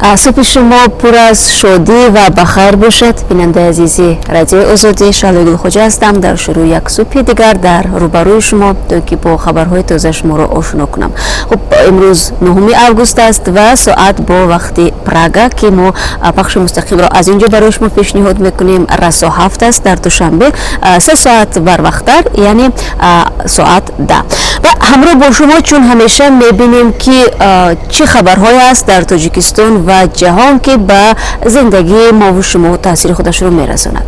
Субҳи шумо пур аз шодӣ ва бахайр бошад, бинандаи азизи Радиои Озодӣ. Шаҳлои Гулхоҷа ҳастам, дар шурӯи як субҳи дигар дар рӯбарӯи шумо, то ки бо хабарҳои тоза шуморо ошно кунам. Хуб, имрӯз 9 август аст ва соат бо вақти Прага, ки мо пахши мустақимро аз ин ҷо барои шумо пешниҳод мекунем, расо 7 аст, дар Душанбе 3 соат барвақттар, яъне соат 10. Ва ҳамроҳ бо шумо, чун ҳамеша, мебинем, ки чӣ хабарҳое аст дар Тоҷикистон ва ҷаҳон, ки ба зиндагии мову шумо таъсири худашро мерасонад.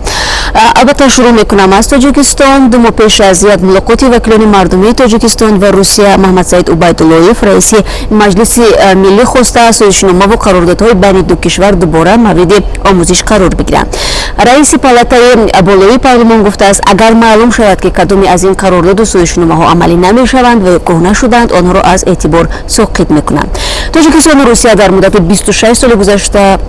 Албатта, шурӯъ мекунам аз Тоҷикистон. 2 моҳ пеш аз як мулоқоти вакилони мардумии Тоҷикистон ва Русия, Маҳамадсаид Убайдуллоев, раиси Маҷлиси Миллӣ, хостааст созишномаву қарордодҳои байни ду кишвар дубора мавриди омӯзиш қарор бигиранд. Раиси палатаи болоии парлумон гуфтааст, агар маълум шавад, ки кадоме аз ин қарордоду созишномаҳо амалӣ намешаванд ва ё кӯҳна шуданд, онҳоро аз эътибор соқит мекунанд. Тоҷикистону Русия дар муддати 26 соли гузашта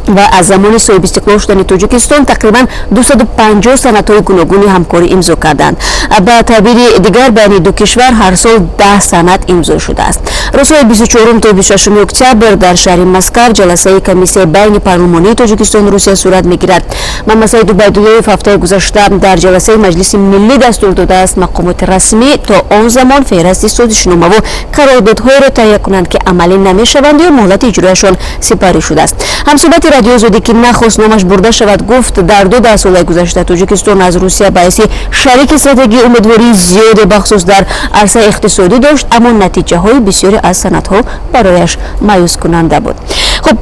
ва аз замони соҳибистиқлол шудани Тоҷикистон тақрибан 250 санадҳои гуногуни ҳамкорӣ имзо карданд. Ба таъбири дигар, байни ду кишвар ҳар сол 10 санад имзо шудааст. Рӯзҳои 24 то 26 октябр дар шаҳри Москав ҷаласаи комиссияи байни парлумонии Тоҷикистону Русия сурат мегирад. Маҳамадсаид Убайдуллоев ҳафтаи гузашта дар ҷаласаи Маҷлиси Миллӣ дастур додааст, мақомоти расмӣ то он замон феҳрасти созишномаву қарордодҳоеро таҳия кунанд, ки амалӣ намешаванд ё муҳлати иҷрояшон сипарӣ шудааст. Ҳамсӯҳбати Радиои Озодӣ, ки нахост номаш бурда шавад, гуфт, дар 2 даҳсолаи гузашта Тоҷикистон аз Русия ба ҳайси шарики стратегӣ умедвории зиёде, бахусус дар арсаи иқтисодӣ, дошт, аммо натиҷаҳои бисёре аз санадҳо барояш маъюскунанда буд. Хуб,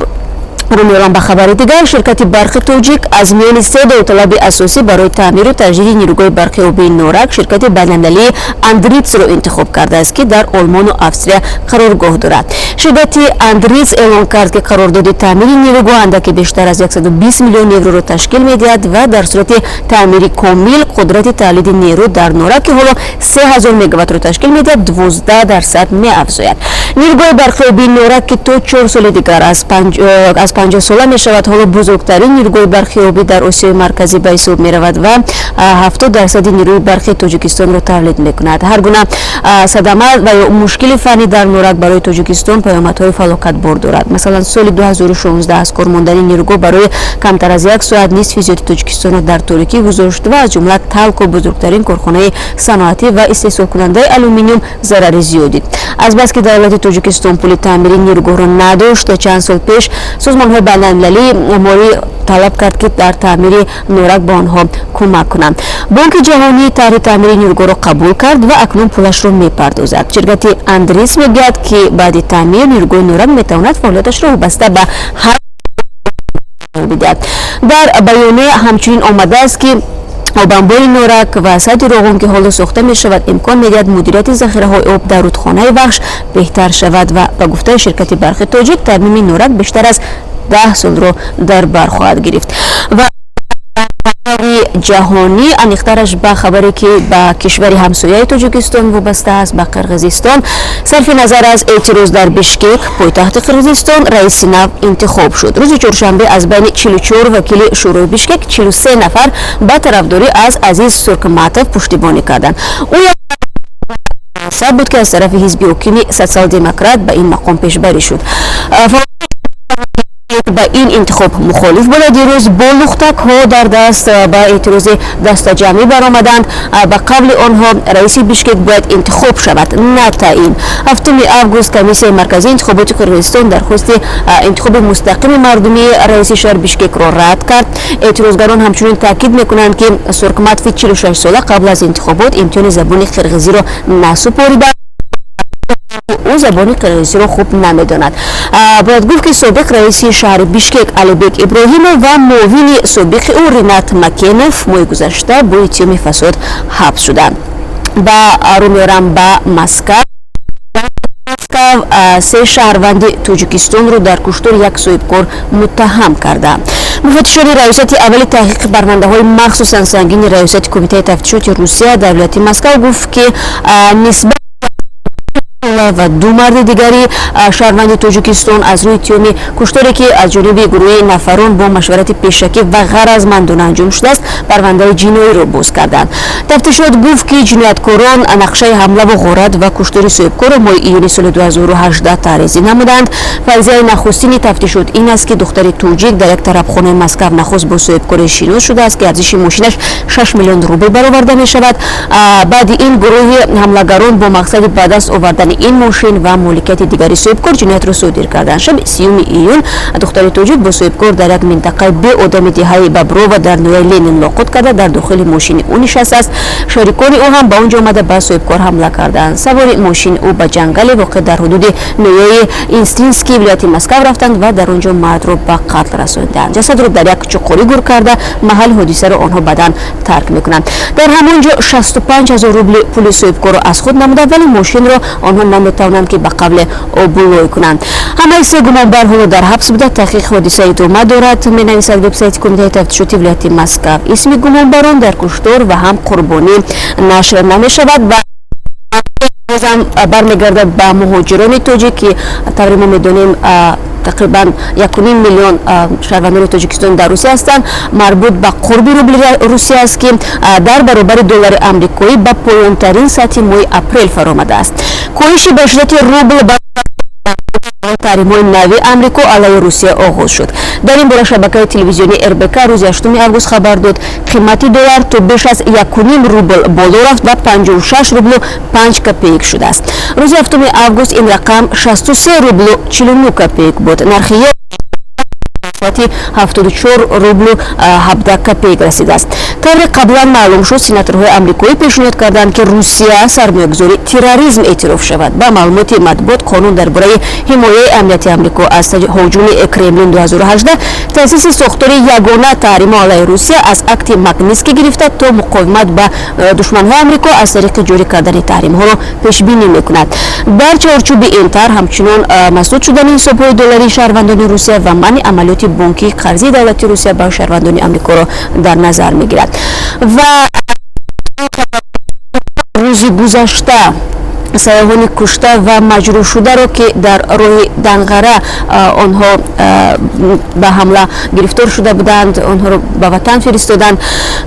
рӯ меорам ба хабари дигар. Ширкати Барқи Тоҷик аз миёни се довталаби асосӣ барои таъмиру таҷдиди нерӯгоҳи барқи обии Норак ширкати байналмилалии Андритсро интихоб кардааст, ки дар Олмону Австрия қароргоҳ дорад. Ширкати Андритс эълон кард, ки қарордоди таъмири нерӯгоҳ андаке бештар аз 120 миллион евроро ташкил медиҳад ва дар сурати таъмири комил қудрати тавлиди нерӯ дар Норак, ки ҳоло 3000 мегаваттро ташкил медиҳад, 12% меафзояд. Нерӯгоҳи барқи обии Норак, ки то 4 соли дигар аз 50 сола мешавад, ҳоло бузургтарин нерӯгоҳи барқи обӣ дар Осиёи Марказӣ ба ҳисоб меравад ва 70% нерӯи барқи Тоҷикистонро тавлид мекунад. Ҳар гуна садама ва ё мушкили фаннӣ дар Норак барои Тоҷикистон паёмадҳои фалокатбор дорад. Масалан, соли 2016 аз кор мондани нерӯгоҳ барои камтар аз як соат нисфи зиёди Тоҷикистонро дар торикӣ гузошт ва аз ҷумла Талко, бузургтарин корхонаи саноатӣ ва истеҳсолкунандаи алюминиум, зарари зиёд дид. Азбаски давлати Тоҷикистон пули таъмири нерӯгоҳро надошт, чанд сол пеш созмонҳои байналмилалии молӣ талаб кард, ки дар таъмири Норак ба онҳо кӯмак кунанд. Бонки Ҷаҳонӣ тарҳи таъмири нерӯгоҳро қабул кард ва акнун пулашро мепардозад. Ширкати Андрис мегӯяд, ки баъди таъмир нерӯгоҳи Норак метавонад фаъолияташро вобаста ба ҳар бидиҳад. Дар баёния ҳамчунин омадааст, ки обанбори Норак ва сади Роғун, ки ҳоло сохта мешавад, имкон медиҳад мудирияти захираҳои об дар рудхонаи Вахш беҳтар шавад. Ва ба гуфтаи ширкати Барқи Тоҷик, тармими Норак бештар аз 10 солро дар бар хоҳад гирифт. Ва ҷаҳонӣ, аниқтараш ба хабаре, ки ба кишвари ҳамсояи Тоҷикистон вобаста аст, ба Қирғизистон. Сарфи назар аз эътироз, дар Бишкек, пойтахти Қирғизистон, раиси нав интихоб шуд. Рӯзи чоршанбе аз байни 44 вакили шӯрои Бишкек 43 нафар ба тарафдорӣ аз Азиз Суркматов пуштибонӣ карданд. Ӯ буд, ки аз тарафи ҳизби ҳокими Социал-демократ ба ин мақом пешбарӣ шуд. Ба ин интихоб мухолиф буда, дирӯз бо лухтакҳо дар даст ба эътирози дастаҷамъӣ баромаданд. Ба қавли онҳо, раиси Бишкек бояд интихоб шавад, на таъин. 7 август Комиссияи Марказии интихоботи Қирғизистон дархости интихоби мустақими мардумии раиси шаҳр Бишкекро рад кард. Эътирозгарон ҳамчунин таъкид мекунанд, ки Суркматови 46 сола қабл аз интихобот имтиҳони забони қирғизиро насупорида, ӯ забони қирғизиро хуб намедонад. Бояд гуфт, ки собиқ раиси шаҳри Бишкек Алибек Иброҳимов ва муовини собиқи ӯ Ринат Макенов моҳи гузашта бо иттиҳоми фасод ҳабс шуданд. Ба рӯ меорам ба Москав. Се шаҳрванди Тоҷикистонро дар куштори як соҳибкор муттаҳам карданд. Муфаттишони Раёсати аввали таҳқиқи парвандаҳои махсусан сангини Раёсати Кумитаи тафтишоти Русия дар вилояти Москав гуфт, ки нисбат ҳамла ва ду марди дигари шаҳрванди Тоҷикистон аз рӯи иттиҳоми кушторе, ки аз ҷониби гурӯҳи нафарон бо машварати пешакӣ ва ғаразмандона анҷом шудааст, парвандаи ҷиноиро боз карданд. Тафтишот гуфт, ки ҷинояткорон нақшаи ҳамлаву ғорат ва куштори соҳибкорро моҳи июни соли 2018 тарҳрезӣ намуданд. Фарзияи нахустини тафтишот ин аст, ки духтари тоҷик дар як тарабхонаи Москав нахуст бо соҳибкоре шинос шудааст, ки арзиши мошинаш 6 миллион рубл бароварда мешавад. Баъди ин гурӯҳи ҳамлагарон бо мақсади ба даст овардани ин мошин ва моликияти дигари соҳибкор ҷиноятро содир карданд. Шаби 30-юми июн духтари тоҷик бо соҳибкор дар як минтақаи беодами деҳаи Боброва дар ноҳияи Ленин мулоқот карда, дар дохили мошини ӯ нишастааст. Шарикони ӯ ҳам ба он ҷо омада, ба соҳибкор ҳамла карданд. Савори мошини ӯ ба ҷангали воқеъ дар ҳудуди ноҳияи Истринский вилояти Москав рафтанд ва дар он ҷо мардро ба қатл расонданд. Ҷасадро дар як чуқурӣ гур карда, маҳалли ҳодисаро онҳо баъдан тарк мекунанд. Дар ҳамон ҷо 65 ҳазор рубли пули соҳибкорро аз худ намуда, вале мошинро онҳо наметавонанд, ки ба қавле обулой кунанд. Ҳамаи се гумонбар ҳоло дар ҳабс буда, таҳқиқи ҳодиса идома дорад, менависад вебсайти Кумитаи тафтишоти вилояти Москав. Исми гумонбарон дар куштор ва ҳам қурбонӣ нашр намешавад. Ва бозам бармегардад ба муҳоҷирони тоҷик, ки тавре мо медонем, тақрибан 1,5 миллион шаҳрвандони Тоҷикистон дар Русия ҳастанд. Марбут ба қурби рубли Русия аст, ки дар баробари доллари амрикоӣ ба поёнтарин сатҳи моҳи апрел фаромадааст. Коҳиши ба шиддати рубл ба таҳримҳои нави Амрико алайҳи Русия оғоз шуд. Дар ин бора шабакаи телевизионии РБК рӯзи 8 август хабар дод. Қимати доллар то беш аз 1,5 рубл боло рафт ва 56 рублу 5 копеек шудааст. Рӯзи 7 август ин рақам 63 рублу 49 копеек буд. Нархи сатҳи 74 рублу 17 копеек расидааст. Тавре қаблан маълум шуд, сенаторҳои амрикоӣ пешниҳод карданд, ки Русия сармоягузори терроризм эътироф шавад. Ба маълумоти матбуот, қонун дар бораи ҳимояи амнияти Амрико аз ҳуҷуми Кремлин 2018 таъсиси сохтори ягона таҳримҳо алайҳи Русия аз акти Магнитский гирифта то муқовимат ба душманҳои Амрико аз тариқи ҷорӣ кардани таҳримҳоро пешбинӣ мекунад. Дар чорчӯби ин тарҳ ҳамчунон масдуд шудани ҳисобҳои долларии шаҳрвандони Русия ва манъи амалиёти бонкии қарзии давлати Русия ба шаҳрвандони Амрикоро дар назар мегирад. Ва рӯзи гузашта сайёҳони кушта ва маҷрӯҳшударо, ки дар роҳи Данғара онҳо ба ҳамла гирифтор шуда буданд, онҳоро ба ватан фиристоданд.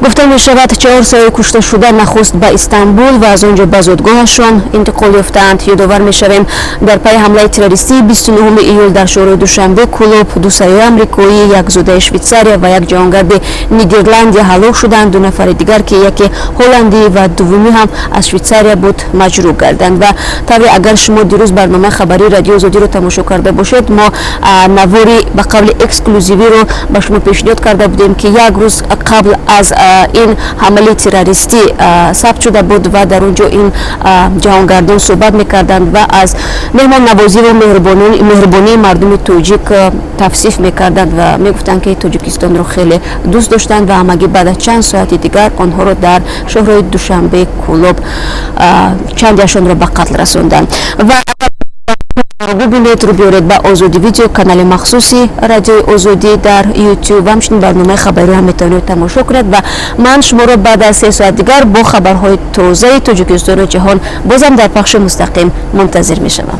Гуфта мешавад, чаҳор сайёҳи кушташуда нахуст ба Истанбул ва аз он ҷо ба зодгоҳашон интиқол ёфтаанд. Ёдовар мешавем, дар пайи ҳамлаи террористии 29 июл дар шоҳрои Душанбе Кӯлоб ду сайёҳи амрикоӣ, як зодаи Швейтсария ва як ҷаҳонгарди Нидерландия ҳалок шуданд. Ду нафари дигар, ки яке ҳолландӣ ва дуввумӣ ҳам аз Швейтсария буд, маҷрӯҳ гарданд. Ва тавре агар шумо дирӯз барномаи хабарии Радиои Озодиро тамошо карда бошед, мо навори ба қавли эксклюзивиро ба шумо пешниҳод карда будем, ки як рӯз қабл аз ин ҳамлаи террористӣ сабт шуда буд ва дар он ҷо ин ҷаҳонгардон суҳбат мекарданд ва аз меҳмоннавозиву меҳрубонии мардуми тоҷик тавсиф мекарданд ва мегуфтанд, ки Тоҷикистонро хеле дӯст доштанд. Ва ҳамагӣ баъд аз чанд соати дигар онҳоро дар шоҳрои Душанбе Кӯлоб чандеашонро ба қатл расонданд. Ва бубинед, рӯ биёред ба Озодӣ Видео, канали махсуси Радиои Озодӣ дар Ютуб, ва ҳамчунин барномаи хабариро ҳам метавонед тамошо кунед. Ва ман шуморо баъд аз 3 соат дигар бо хабарҳои тозаи Тоҷикистону ҷаҳон бозам дар пахши мустақим мунтазир мешавам.